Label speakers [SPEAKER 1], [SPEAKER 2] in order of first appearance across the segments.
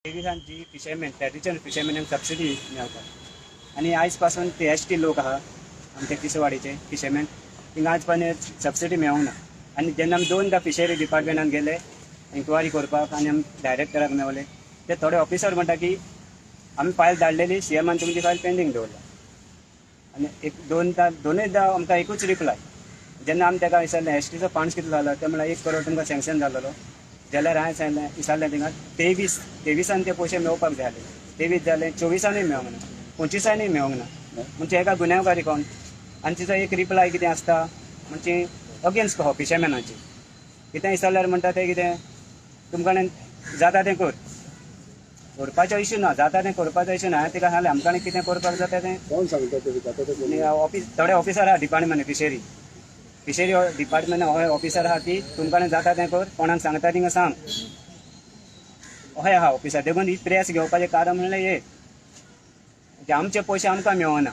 [SPEAKER 1] तेविसान जी fisherman traditional फिशरमॅनाक subsidy मेळटा आनी आयज पासून ते एस टी लोक आहा आमचे तिसवाडीचे फिशरमॅन तिंगा आयज पासून सबसिडी मेळोंक ना. आनी जेन्ना आमी दोनदा फिशरी डिपार्टमेंटान गेले इन्क्वायरी करपाक आनी आमी डायरेक्टराक मेवले ते थोडे ऑफिसर म्हणटा की आमी फायल धाडलेली सी एमान तुमची फायल पेंडींग दवरला. आनी एक दोनदा दोनूयदा आमकां एकूच रिप्लाय. जेन्ना आमी ताका विचारलें एस टीचो फंड्स कितलो जालो ते म्हणल्यार 1 करोड तुमकां सँक्शन जालेलो जाल्यार हांवें सांगलें विचारलें थिंगा 23 ते पयशे मेळपाक जाय आसले 23 जाले 24 मेळोंक ना 25 मेळोंक ना. म्हणजे एका गुन्यांवकारी कोण आनी तिचो एक रिप्लाय कितें आसता म्हणजे अगेन्स्ट कहो फिशरमॅनाची कितें विचारल्यार म्हणटा ते कितें तुमकां जाता तें कर करपाचो इश्यू ना जाता तें करपाचो इश्यू ना. हांवें तिका सांगलें आमकां कितें करपाक जाता तें
[SPEAKER 2] कोण सांगता ते जाता तें
[SPEAKER 1] ऑफिस थोडे ऑफिसर आहा डिपार्टमेंट फिशरी फिशरी डिपार्टमेंट हय ऑफिसर आहा ती तुमकां जाता तें कर कोणाक सांगता तिंगा सांग हय आहा ऑफिसर. देखून ही प्रेस घेवपाचें कारण म्हणल्यार हे आमचे पयशे आमकां मेळना.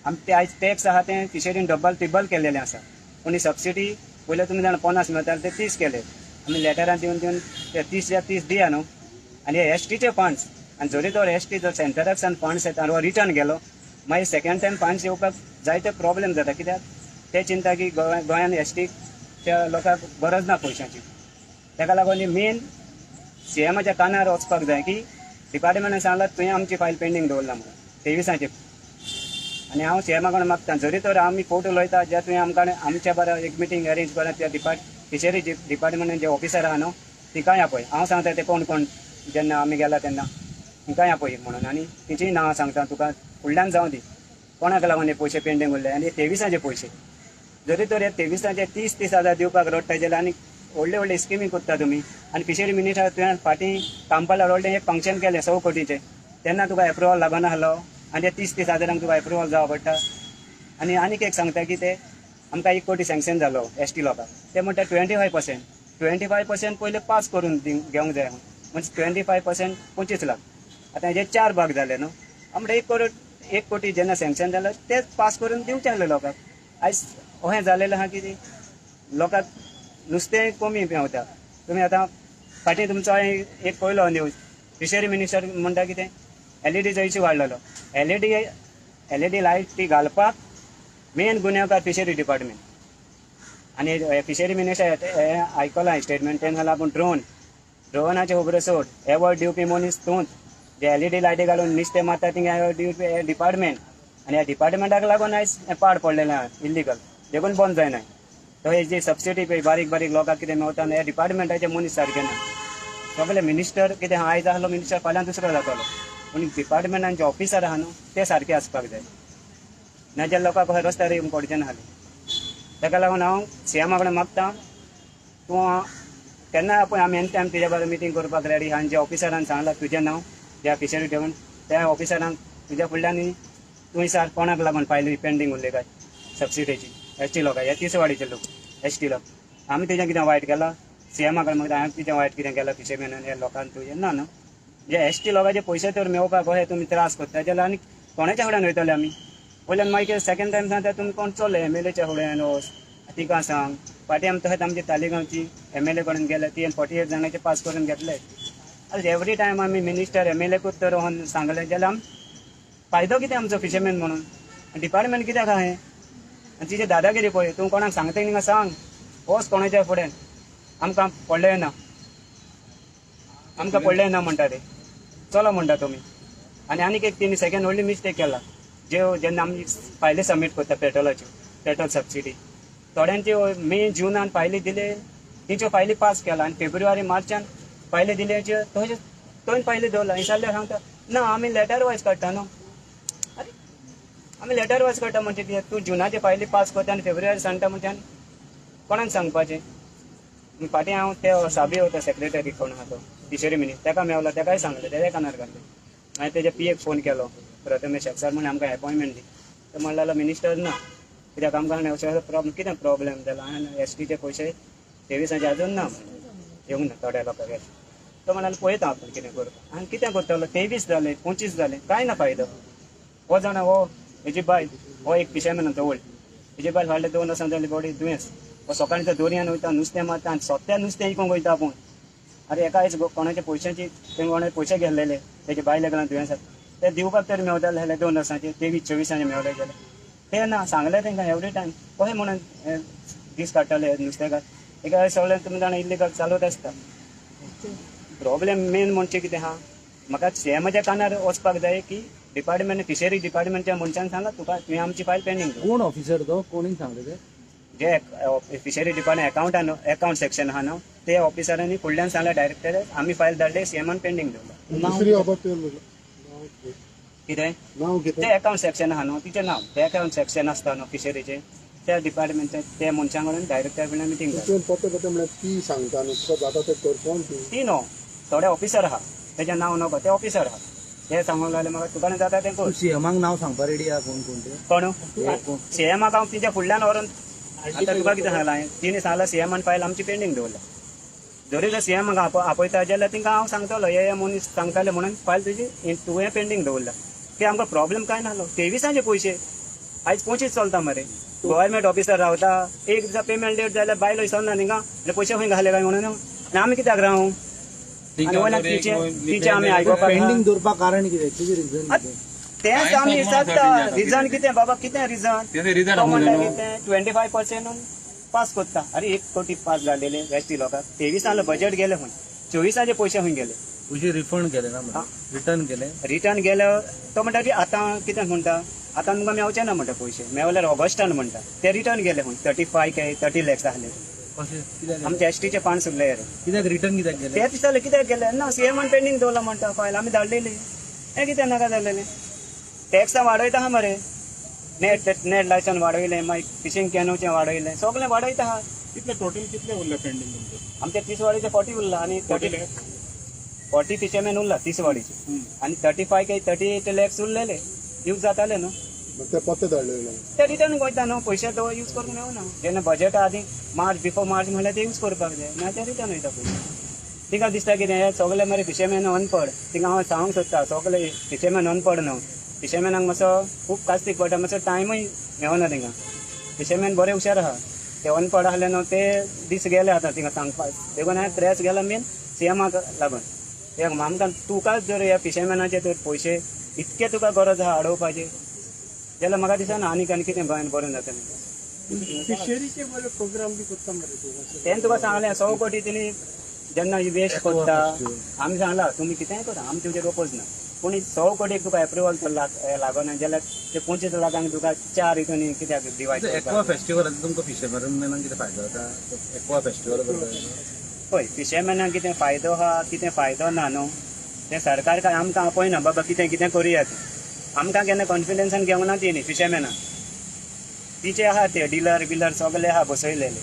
[SPEAKER 1] आम ते आयज टॅक्स आहा ते फिशरीन डबल ट्रिबल केल्लेले आसा पूण ही सबसिडी पयलीं तुमी जाणा 50 मेळटाले ते 30 केले आमी लेटरान दिवन दिवन ते 30 या 30 दिया न्हू. आनी हे एस टीचे फंड्स आनी जरी तर एस टी जर सेंटराक सान फंड्स येता आनी रिटर्न गेलो मागीर सेकेंड टायम फंड्स येवपाक जायते प्रॉब्लेम जाता कित्याक ते चिंता की गोंयान एस टीच्या लोकांक गरज ना पयशांची. ताका लागून मेन सी एमाच्या कानार वचपाक जाय की डिपार्टमेंटान सांगलां तुवें आमची फायल पेंडींग दवरला म्हणून 23. आनी हांव सी एमा कडेन मागता जरी तर आमी फोट उलयता जे तुवें आमकां आमच्या बरोबर एक मिटींग अरेंज करा त्या फिशरी डिपार्टमेंटान जे ऑफिसर आहा न्हू तिकाय आपय. हांव सांगता ते कोण कोण जेन्ना आमी गेला तेन्ना तिकाय आपय म्हणून आनी तिचीय नांवां सांगता तुका फुडल्यान जावं दी कोणाक लागून हे पयशे पेंडींग उरले. आनी 23 पयशे जरी तर हे 23 30 हजार दिवपाक रडटा जाल्यार आनी व्हडले व्हडले स्किमी करता तुमी. आनी फिशरी मिनिस्टर तुवें फाटीं कांपाला व्हडलें एक फंक्शन केलें 100 कोटीचें तेन्ना तुका एप्रुवल लागना आसलो आनी ते 30 हजारांक तुका एप्रुवल जावं पडटा. आनी आनीक एक सांगता की ते आमकां 1 कोटी सँक्शन जालो एस टी लोकांक ते म्हणटा 25% 25% पयलीं पास करून घेवंक जाय म्हणजे 25% 25 लाख. आतां हेजे 4 भाग जाले न्हू आमकां 1 करोड 1 कोटी जेन्ना सँक्शन जालो तेच पास करून दिवचें आसलें लोकांक. आयज अशें जालेलें आहा की लोकांक नुस्तें कमी मेवता. तुमी आतां फाटीं तुमचो एक पयलो न्यूज फिशरी मिनिस्टर म्हणटा कितें एलईडीचो इश्यू वाडलेलो एलईडी लायट ती घालपाक मेन गुन्यांवकार फिशरी डिपार्टमेंट. आनी फिशरी मिनिस्टर हें आयकलां स्टेटमेंट तेन्ना जाल्यार आपूण ड्रोनाच्यो खबरो सोड एवॉर्ड दिवपी मनीस तूंच जे एलईडी लायटी घालून नुस्तें मारता थिंगा एवॉर्ड दिवपी हे डिपार्टमेंट. आनी ह्या डिपार्टमेंटाक लागून आयज हें पाड पडलेलें आहा इल्लिगल देखून बंद जायना. तो हे जी सबसिडी पळय बारीक बारीक लोकांक कितें मेवता न्हू ह्या डिपार्टमेंटाचे मनीस सारके ना. सगळे मिनिस्टर कितें आयज आहलो मिनिस्टर फाल्यां दुसरो जातलो पूण डिपार्टमेंटान जे ऑफिसर आहा न्हू ते सारके आसपाक जाय नाजाल्यार लोकांक खंय रस्त्यार येवंक पडचें नासलें. ताका लागून हांव सी एमा कडेन मागता तूं केन्ना पळय आमी एनी टायम तुज्या बरोबर मिटींग करपाक रेडी. आनी जे ऑफिसरान सांगलां तुजें नांव ज्या फिशरी ठेवून त्या ऑफिसरांक तुज्या फुडल्यान तूं विचार कोणाक लागून फायली पेंडींग उरली काय सबसिडीची एस टी लोकां ह्या तिसवाडीचे लोक एस टी लोक आमी तेजें कितें वायट केलां सी एमा कडेन मागता हांवें कितें वायट कितें केलां फिशरमॅनान ह्या लोकांक तुजें ना न्हू. जे एस टी लोकांचे पयशे तर मेळोवपाक कशे तुमी त्रास करता जाल्यार आनी कोणाच्या फुड्यान वयतले आमी वयल्यान मागीर सेकेंड टायम सांगता तुमी कोण चल्ले एम एल एच्या फुड्यान वच तिका सांग. फाटीं आमी तशेंच आमचे तालिगांवची एम एल ए कडेन गेले ती 48 जाणांचे पास करून घेतले. आतां एवरी टायम आमी मिनिस्टर एम एल एकूच तर वचून सांगलें जाल्यार आम फायदो कितें आमचो फिशरमॅन म्हणून डिपार्टमेंट कित्याक आहा हें. आनी तिची दादागिरी पळय तूं कोणाक सांगता तिंगा सांग वच कोणाच्या फुडें आमकां पडलें ना आमकां पडलें ना म्हणटा ते चलो म्हणटा तुमी. आनी आनीक एक तिणी सेकेंड व्हडली मिस्टेक केला ज्यो जेन्ना आमी फायली सबमीट करता पेट्रोलाच्यो पेट्रोल सबसिडी थोड्यांच्यो मे जुनान फायली दिले तेंच्यो फायली पास केला आनी फेब्रुवारी मार्चान फायली दिल्याच्यो तशें थंय फायली दवरला विचारल्यार सांगता ना आमी लेटर वायज काडटा न्हू. आरे आमी लेटर वायज काडटा म्हणजे कितें तूं जुनाचे फायली पास करता आनी फेब्रुवारी सांगता म्हणजे आनी कोणाक सांगपाचें. फाटीं हांव ते साबी वता सेक्रेटरी कोण आहा तो फिशरी मिनिस्टर ताका मेवलो ताकाय सांगलें तेज्या कानार घातलें. मागीर तेज्या पी एक फोन केलो प्रथमेश सर म्हण आमकां एपॉयंटमेंट दी तो म्हणलेलो मिनिस्टर ना कित्याक आमकां अशें प्रॉब्लम कितें प्रॉब्लेम जाला हांवें एस टीचे पयशे 23 अजून ना येवंक ना थोड्या लोकांक. तो म्हणालो पळयता आपूण कितें करता आनी कितें करतलो 23 जाले 25 जाले कांय ना फायदो. हो जाणा हो हेजी बायल हो एक फिशरमॅनाचो व्हड हेजी बायल फाटले 2 वर्सां जाली बॉडी दुयेंस हो सकाळीं दर्यान वयता नुस्तें मारता आनी सोत्या नुस्तें विकूंक वयता आपूण आरे एका आयज कोणाच्या पयशांची तेंका कोणाचे पयशे घेतलेले तेजे बायले कडल्यान दुयेंस ते दिवपाक तरी मेवताले जाल्यार 2 वर्सांचे 23-24 मेवले गेले ते ना सांगले तेंकां एवरी टायम कशें म्हणून दीस काडटाले नुस्तेकार एका सगळें तुमी जाणा इल्लीगल चालूच आसता. प्रॉब्लेम मेन म्हणजे कितें आहा म्हाका सीएमाच्या कानार वचपाक जाय की डिपार्टमेंट फिशरी डिपार्टमेंटच्या मनशान सांगला तुका तुवें आमची फायल पेंडींग.
[SPEAKER 2] कोण ऑफिसर तो कोणी सांगले ते
[SPEAKER 1] जे फिशरी डिपार्टमेंट अकाउंट सेक्शन आहा न्हू ते ऑफिसरांनी फुडल्यान सांगला डायरेक्टर आमी फायल धाडले सीएमान पेंडींग दवरला. कितें ते अकाउंट सेक्शन आहा न्हू तिचें नांव ते अकाउंट सेक्शन आसता न्हू फिशरीचें त्या डिपार्टमेंटाच्या ते मनशां कडेन डायरेक्टर कडल्यान मिटींग जाली.
[SPEAKER 2] ती सांगता न्हू तुका जाता ते कर कोण
[SPEAKER 1] ती न्हू थोडे ऑफिसर आहा तेजें नांव नको ते ऑफिसर आहा ते सांगूंक लागले म्हाका तुका जाता तें कर.
[SPEAKER 2] सीएमाक नांव सांगपा रेडी आहा कोण कोण ते
[SPEAKER 1] कोण सीएमाक हांव तिच्या फुडल्यान व्हरून आतां तुका कितें सांगलां हांवें तिणें सांगलां सीएमान फायल आमची पेंडींग दवरल्या. जरी जर सीएमाक आपयता जाल्यार तिंकां हांव सांगतलो हे मनीस सांगताले म्हणून फायल तुजी तुवें पेंडींग दवरल्या की आमकां प्रॉब्लेम कांय नासलो. 23 पयशे आयज 25 चलता मरे. गव्हर्मेंट ऑफिसर रावता एक दिसा पेमेंट लेट जाल्यार बायलो विसरना तिंका पयशे खंय घाले काय म्हणून आनी आमी कित्याक रावूं तिचें आमी आयकुपाक
[SPEAKER 2] पेंडींग दवरपाक कारण कितें तुजें रिजन
[SPEAKER 1] तेंच आमी विचारता रिजन कितें बाबा कितें रिजन तो म्हणटा कितें 25% पास करता. अरे 1 कोटी पास जालेले एसटी लोकांक 23 बजेट गेले खंय 24 पयशे खंय गेले
[SPEAKER 2] पयशे रिफंड केले ना रिटर्न केले
[SPEAKER 1] रिटर्न गेले तो म्हणटा की आतां कितें म्हणटा आतां तुमकां मेवचे ना म्हणटा पयशे मेवल्यार ऑगस्टान म्हणटा ते रिटर्न गेले खंय 35 काय 30 लॅक्स आसले आमचे एसटीचे फंड सुटले रे
[SPEAKER 2] कित्याक रिटर्न कित्याक गेले
[SPEAKER 1] ते दिसताले कित्याक गेले ना सीएमान पेंडींग दवरला म्हणटा फायल आमी धाडलेली हें कितें नाका जालेलें. टॅक्सां वाडयता आहा मरे नेट नेट लायसन वाडयलें मागीर फिशींग कॅनोचें वाडयलें सगळें वाडयता आहा.
[SPEAKER 3] कितले टोटल कितले उरले पेंडींग तुमचे?
[SPEAKER 1] आमचे 30 वाडीचे 40 उरला आनी 40 फिशरमॅन उरला 30 वाडीचे आनी 35 काय 38 लॅक्स उरलेले यूज जाताले न्हू
[SPEAKER 2] ते पत्ते धाडले
[SPEAKER 1] ते रिटर्न वयता न्हू पयशे तो यूज करूंक मेळना जेन्ना बजेट आदी मार्च बिफोर मार्च म्हणल्यार ते यूज करपाक जाय ना ते रिटर्न वयता पयशे. तिका दिसता कितें हे सगळे मरे फिशरमॅन अनपड तिका हांव सांगूंक सोदता सगळे फिशरमॅन अनपड न्हू फिशरमॅनाक मातसो खूब कास्तीक पडटा मातसो टायमूय मेळना तिंका. फिशरमॅन बरे हुशार आहा ते अनपड आसले न्हू ते दीस गेले आतां तिंका सांगपाक देखून हांवें प्रेस गेला मेन सीएमाक लागून आमकां तुकाच जर ह्या फिशरमॅनाचे तर पयशे इतके तुका गरज आहा हाडोवपाची जाल्यार म्हाका दिसना आनीक आनी कितें गोंयांत बरें जातलें.
[SPEAKER 3] फिशरीचे बरे प्रोग्राम बी करता मरे
[SPEAKER 1] तेणें तुका सांगलें 100 कोटी तिणी जेन्ना वेस्ट करता आमी सांगला तुमी कितेंय करा आमी तुजेर रोपोज ना पूण 100 कोटीक तुका एप्रुवल तर लागना जाल्यार ते 25 लाखांक तुका 4 हितून कित्याक डिवायड.
[SPEAKER 2] एक्वा फेस्टिवलाचो तुमकां फिशरमॅनांक कितें फायदो जाता? एक्वा फेस्टिवल
[SPEAKER 1] पळय फिशरमॅनांक कितें फायदो आहा कितें फायदो ना न्हू तें सरकार काय आमकां आपयना बाबा कितें कितें करुया तें आमकां केन्ना कॉन्फिडन्सान घेवंक ना तेणी फिशरमॅनाक तिचे आहा ते डिलर बिलर सगळे आहा बसयलेले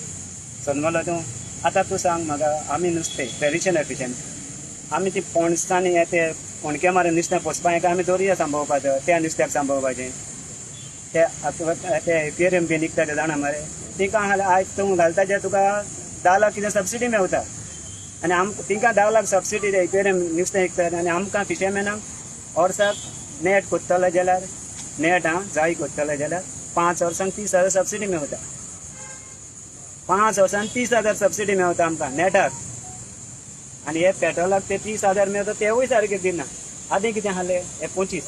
[SPEAKER 1] समजलो तूं. आतां तूं सांग म्हाका आमी नुस्तें ट्रेडिशनल फिशरमॅन आमी ती पणसांनी हे ते हुंडके मारून नुस्तें पोसपा आमी दर्या सांबाळपाचो त्या नुस्त्याक सांबाळपाचें ते ते एक्वेरियम बी निघता ते जाणा मरे तिका आयज तूं घालता जे तुका 10 लाख कितें सबसिडी मेवता आनी आमकां तिंकां 10 लाख सबसिडी ते एक्वेरियम नुस्तें विकतात आनी आमकां फिशरमॅनाक वर्साक नेट कोत्तले जाल्यार नेट आं जाय कोत्तले जाल्यार 5 वर्सांक 30,000 सबसिडी मेवता. 5 वर्सांक 30,000 सबसिडी मेवता आमकां नेटाक आनी हे पेट्रोलाक ते 30,000 मेवता तेवूय सारके दिना. आदी कितें आसलें हे 25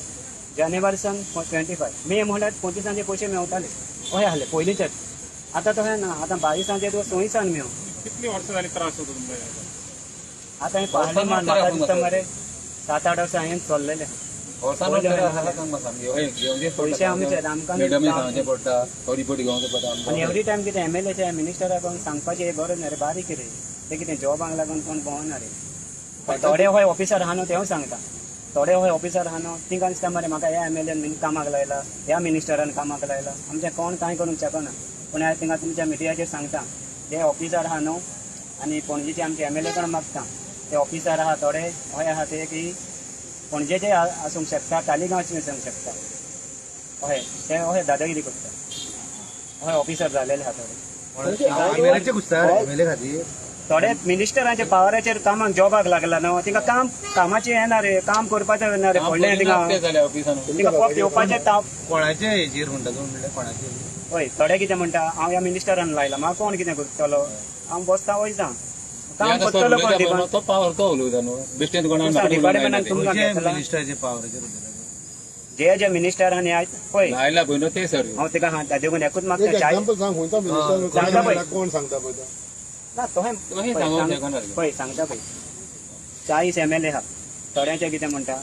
[SPEAKER 1] जानेवारी सावन 25 मे म्हणल्यार 25 पयशे मेवताले अशें आसलें पयलींचेच. आतां तशें ना आतां 22 तुका 26 मेव.
[SPEAKER 3] कितली वर्सां जाली त्रास जाता तुमकां?
[SPEAKER 1] आतां हें पळयलें म्हाका दिसता मरे 7-8 वर्सां हांवें चल्लेलें. पयशे आमचे आमकां आनी एवरी टायम कितें एमएलएच्या मिनिस्टराक सांगपाचें गरज ना रे बारीक रे ते कितें जॉबांक लागून कोण भोंवना रे. थोडे हय ऑफिसर आहा न्हू तेवूय सांगता थोडे हय ऑफिसर आहा न्हू तिंकां दिसता मरे म्हाका ह्या एमएलएन कामाक लायला ह्या मिनिस्टरान कामाक लायला आमचें कोण कांय करूंक शकना. पूण हांव तिंगा तुमच्या मिडियाचेर सांगता जे ऑफिसर आहा न्हू आनी पणजेचे आमचे एमएलए कडेन मागता ते ऑफिसर आहा थोडे हय आहा ते की पणजेचे आसूंक शकता तालिगांवचे आसूंक शकता हय ते हय दादागिरी करता हय ऑफिसर जालेले आहा थोडे. थोडे मिनिस्टरांच्या पावराचेर कामाक जॉबाक लागला न्हू तिंका काम कामाचें येना रे काम करपाचें येना रे पडलें तिंका तिंका फक्त येवपाचें ताप
[SPEAKER 2] कोणाचे हेजेर म्हणटा तूं म्हणल्यार कोणाचे?
[SPEAKER 1] हय थोडे कितें म्हणटा हांव ह्या मिनिस्टरान लायला म्हाका कोण कितें करतलो हांव बसता वयता काम करतलो कोण?
[SPEAKER 2] तो पावर तो उलयता न्हू बेश्टेन कोणाक
[SPEAKER 1] डिपार्टमेंटान तुमकां घेतला
[SPEAKER 2] मिनिस्टराचे पावराचेर
[SPEAKER 1] जे जे मिनिस्टर आनी आयज पळय
[SPEAKER 2] आयला पळय न्हू ते सर
[SPEAKER 1] हांव तेका सांगता देखून एकूच मागता
[SPEAKER 4] सांगता पळय कोण सांगता पळय
[SPEAKER 1] ना तोहें पळय सांगता पळय 40 MLA आहा थोड्यांचे कितें म्हणटा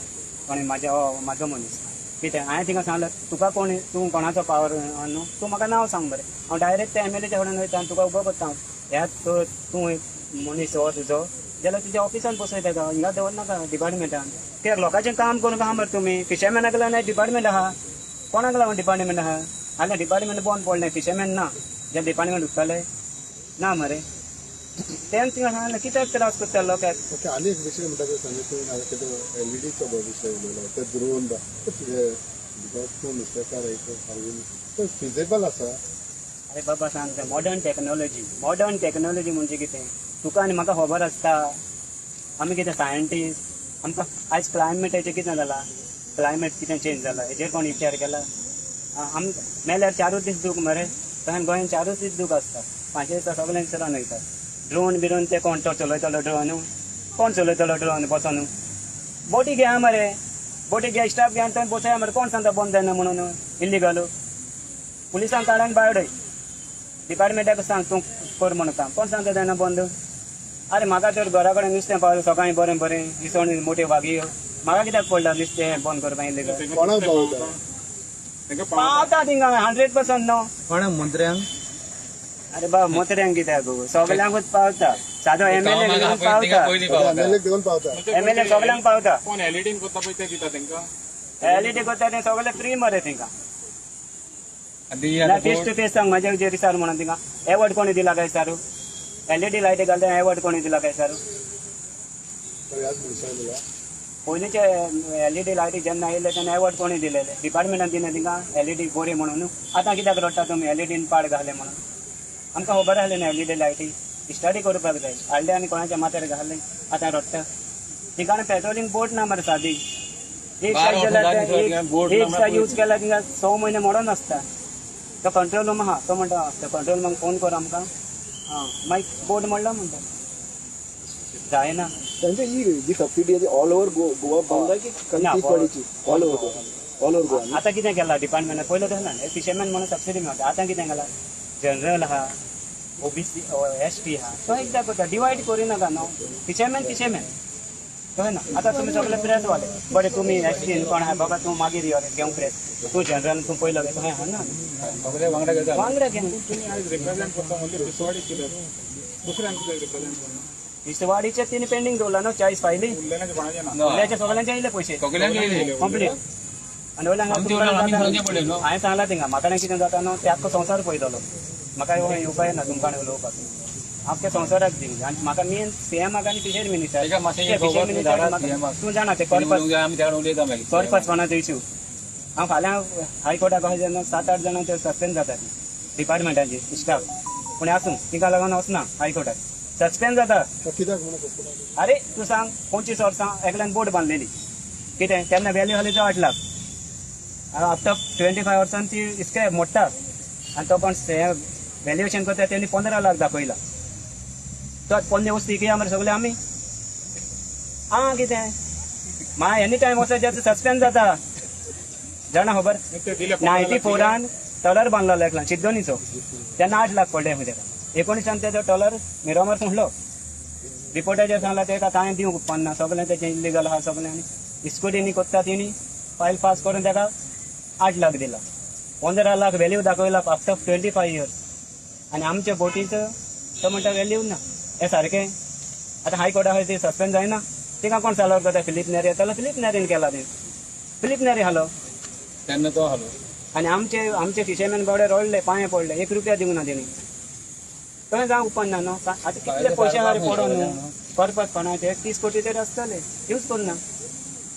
[SPEAKER 1] कोणी म्हाज्या म्हाजो मनीस कितें हांवें तिका सांगलें तुका कोण तूं कोणाचो पावर न्हू तूं म्हाका नांव सांग बरें हांव डायरेक्ट त्या MLAच्या फुड्यान वयता आनी तुका उबो करता हांव ह्या तूं एक मनीस हो तुजो जाल्यार तुज्या ऑफिसान बसय ताका हिंगा दवरनाका डिपार्टमेंटान कित्याक लोकांचें काम करूंक आहा मरे तुमी फिशरमॅनाक लागून डिपार्टमेंट आहा कोणाक लागून डिपार्टमेंट आहा हाल्यार डिपार्टमेंट बंद पडलें फिशरमॅन ना जाल्यार डिपार्टमेंट उरतलें ना मरे तेंच थिंगा सांगलें कित्याक त्रास करता लोकांक.
[SPEAKER 4] ओके आनी एक विशय म्हणटा ते संजय तुवें कितें एलईडीचो विशय उलयलो ते ड्रोन because तूं नुस्तेकार एक फिजेबल आसा.
[SPEAKER 1] अरे बाबा सांगता मॉडर्न टेक्नॉलॉजी मॉडर्न टेक्नॉलॉजी म्हणजे कितें तुका आनी म्हाका खबर आसता आमी कितें सायंटिस्ट आमकां आयज क्लायमेटाचें कितें जालां क्लायमेट कितें चेंज जाला हेजेर कोण विचार केला आमी मेल्यार 4 दीस दूख मरे तशें गोंयान 4 दीस दूख आसता 5 दिसा सगळें विसरान वयता ड्रोन बिरोन ते कोण तो चलयतलो ड्रोन कोण चलयतलो ड्रोन बसोन बोटी घेया मरे बोटी घे स्टाफ घेया थंय बसया मरे कोण सांगता बंद जायना म्हणून इल्लिगल पुलिसांक काड आनी भायर उडय डिपार्टमेंटाक सांग तूं कर म्हणून काम कोण सांगता जायना बंद. अरे म्हाका तर घरा कडेन नुस्तें पावलें सकाळीं बरें बरें इसवण मोट्यो वागी म्हाका कित्याक पडला नुस्तें बंद करपाक इल्लिगल
[SPEAKER 4] कोणाक पावता
[SPEAKER 1] पावता थिंगा 100% न्हू
[SPEAKER 2] कोणाक मंत्र्यांक.
[SPEAKER 1] अरे बाबा मोत्र्यांक कित्याक सगल्यांकूच पावता सादो MLA पावता MLA सगल्यांक पावता
[SPEAKER 5] कोण एलईडीन करता पळय ते दिता तेंकां
[SPEAKER 1] एलईडी करता ते सगळे फ्री मरे तेंकां ना फेस टू फेस सांग म्हाज्या जेरी सर म्हणून तिंगा एवॉर्ड कोणी दिला काय सर एलईडी लायटी घालता एवॉर्ड कोणी दिला काय सर पयलींचे एलईडी लायटी जेन्ना येयले तेन्ना एवॉर्ड कोणी दिलेले डिपार्टमेंटान दिना तिंगा एलईडी बरी म्हणून आतां कित्याक रडटा तुमी एलईडीन पाड घाले म्हणून आमकां खबर आसलें न्हू एलईडी लायटी स्टडी करपाक जाय हाडले आनी कोणाच्या माथ्यार घाले आतां रडटा थिंगा पेट्रोलिंग बोट ना मरे सादी एक सायड यूज केल्यार थिंगा 6 म्हयने मोडोन आसता तो कंट्रोल रूम आहा तो म्हणटा तो कंट्रोल रूमाक फोन कर आमकां आं मागीर बोट मोडला म्हणटा जायना.
[SPEAKER 6] तांचे ही जी सबसिडी आसा ऑल ओवर गोवा बंद की तिसवाडीची all over Goa all over Goa
[SPEAKER 1] आतां कितें केलां डिपार्टमेंटान पयलो तशें ना फिशरमॅन म्हणून सबसिडी मेळटा आतां कितें केलां जनरल आहा OBC ST आहा तो एकदां करता डिवायड करिनाका न्हू फिशरमॅन फिशरमॅन कळ्ळें ना. आतां तुमी सगळे प्रेस वाले बरें तुमी ST कोण आहा बाबा तूं मागीर यो रे घेवंक प्रेस तूं जनरल तूं पयलो घे तशें आहा ना
[SPEAKER 2] सगळे वांगडा घेता
[SPEAKER 1] वांगडा घेवन
[SPEAKER 5] तुमी आयज रिप्रेझेंट करता म्हणजे तिसवाडी कितें दुसऱ्यांक कितें रिप्रेझेंट करना
[SPEAKER 1] तिसवाडीचे तिने पेंडींग दवरला न्हू 40 फायली
[SPEAKER 5] उरलेल्याचे कोणाचे ना
[SPEAKER 1] उरल्याचे सगळ्यांचे येयले पयशे
[SPEAKER 2] सगळ्यांक येयले
[SPEAKER 1] कंप्लीट आनी वयल्यान हांवें सांगलां थिंगा म्हाका कितें जाता न्हू ते आख्खो संवसार पळयतलो म्हाका येवपा येना तुमकां उलोवपाक आमच्या संवसाराक दिवंक आनी म्हाका मेन सीएमाक आनी फिशरी मिनिस्टर फिशरी मिनिस्टर तूं जाणा ते करपास कोणाचो इश्यू हांव फाल्यां हायकोर्टाक वचूं जेन्ना 7-8 जाणां ते सस्पेंड जाता डिपार्टमेंटाचे स्टाफ पूण आसूं तिका लागून वचना हायकोर्टाक सस्पेंड जाता. अरे तूं सांग 25 वर्सां एकल्यान बोट बांदलेली कितें तेन्ना व्हॅल्यू आसली 8 लाख आफ्टर 25 वर्सां ती स्क्रॅप मोडटा आनी तो कोण व्हॅल्युएशन करता तेणी 15 लाख दाखयला तो पोन्ने वस्तू विकया मरे सगळे आमी आं कितें मा एनी टायम वचत जाल्यार सस्पेंड जाता जाणा खबर. 94 टॉलर बांदलेलो एकल्यान शिद्दोनीचो तेन्ना 8 लाख पडले खंय तेका 19 तेजो टॉलर मिरामार सोडलो रिपोर्टाचेर सांगला तेका कांय दिवंक उपकारना सगळें तेजें इल्लिगल आहा सगळें आनी स्कुटीनी करता तेणी फायल पास करून तेका 8 लाख दिला 15 लाख व्हॅल्यू दाखयला आफ्टर 25 इयर्स आनी आमच्या बोटीचो तो म्हणटा व्हॅल्यू ना हें सारकें. आतां हायकोर्टा खंय ती सस्पेंड जायना तिका कोण साल्वर करता फिलीप नेरी येतालो फिलीप नेरीन केला तें फिलीप नेरी हालो
[SPEAKER 2] तेन्ना तो हालो
[SPEAKER 1] आनी आमचे आमचे फिशरमॅन बावडे रडले पांये पडले 1 रुपया दिवंक ना तेणी तशें जावंक उपकारना न्हू. आतां कितले पयशे आहा रे पडोन न्हू करपाक कोणाचे 30 कोटी तरी आसतले यूज करना.